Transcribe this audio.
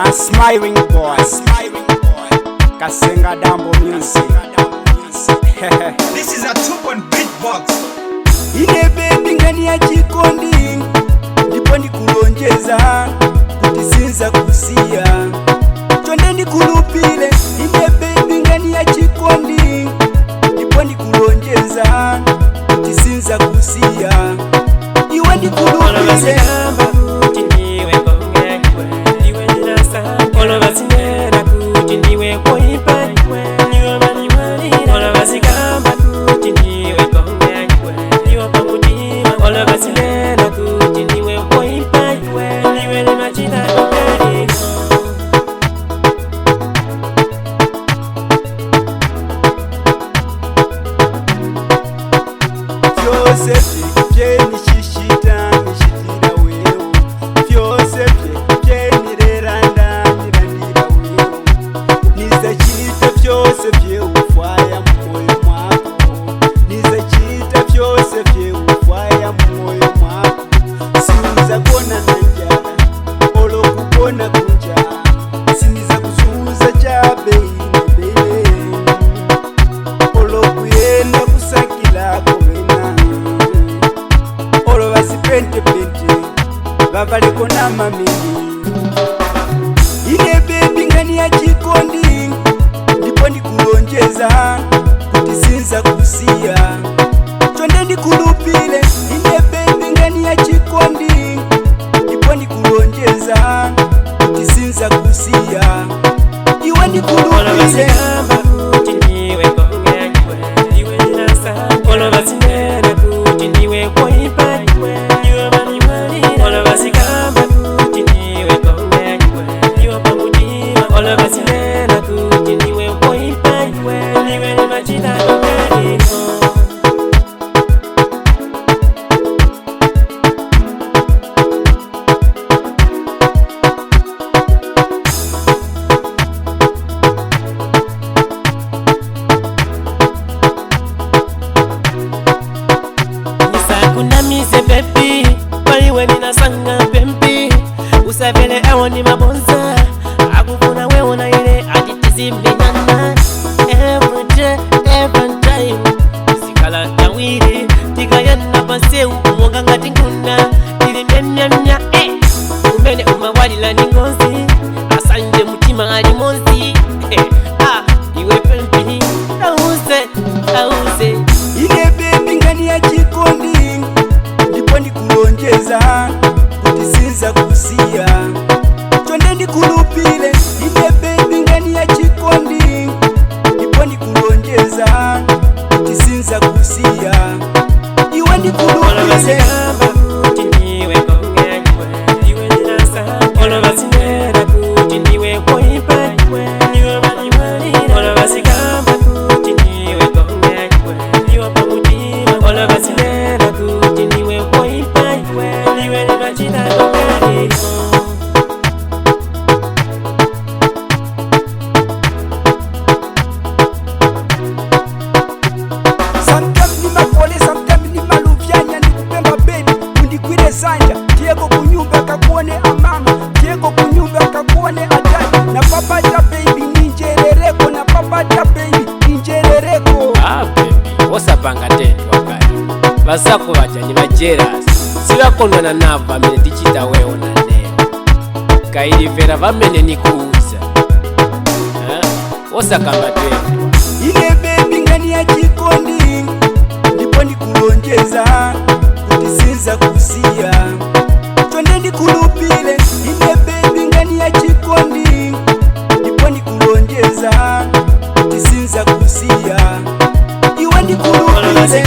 A smiling boy, smiling boy. Kasenga Dambo music. This is a 2-point beatbox. Ine baby ngani ya chikondi, ndipo ndikulonjeza kuti sinza kusiya. Chonde ndikulupile. Ine baby ngani ya chikondi, ndipo ndikulonjeza kuti sinza kusiya. Iwe ndikulupile. Fyose bye nishishita nishitira wewe, fyose bye nireranda nirandira wewe, nizachita fyose bye ufwaya mumoyo mwako, nizachita fyose bye ufwaya mumoyo mwako, siuza kona na njala olo kukona kunja, siniza kuzuza chabe ine bebe olo kuyenda kusakila kovena olo vasipentepente vavaleko na mamini. Ine baby ngani ya chikondi, ndipo ndikulonjeza kuti sinza kusiya. Chonde ndikulupile. Ine baby ngani ya chikondi, ndipo ndikulonjeza kuti sinza kusiya. Iwe ndikulupile. Nisakunamize baby, waliwe ninasanga pempi, usavele ewo ni mabonza akufuna wewe na ile atitizimbinyana every day every time sikala tawiri tikayana paseu umonga ngati nguna tili myamyamya umene umawalila ni ngozi asanje mutima ali mozi ah, iwe pempi auze auze. Ine baby ngani ya chikondi, ndipo ndikulonjeza kuti sinza kusiya. Chonde ndikulupile. Ine baby ngani ya chikondi, ndipo ndikulonjeza kuti sinza kusiya. Iwe ndikulupile. Sometimes ni mapole, sometimes ni maluvyanya, nikupemba baby undigwire sanja, tiyeko kunyumba kakuone amama, tiyeko kunyumba kakuone adadi, na papata baby ninjerereko, na papata baby ninjerereko. Ah, baby, osapanga tendwa kali vasako vaja ni vajerasi sivakondwana navo vamene tichita wewo na neo kailivera vamene nikuuza. Eh, osakamba tendwa. Ine baby ngani ya chikondi, ndipo ndikulonjeza kuti sinza kusiya. Chonde ndikulupile. Ine baby ngani ya chikondi, ndipo ndikulonjeza kuti sinza kusiya. Iwe ndikulupile.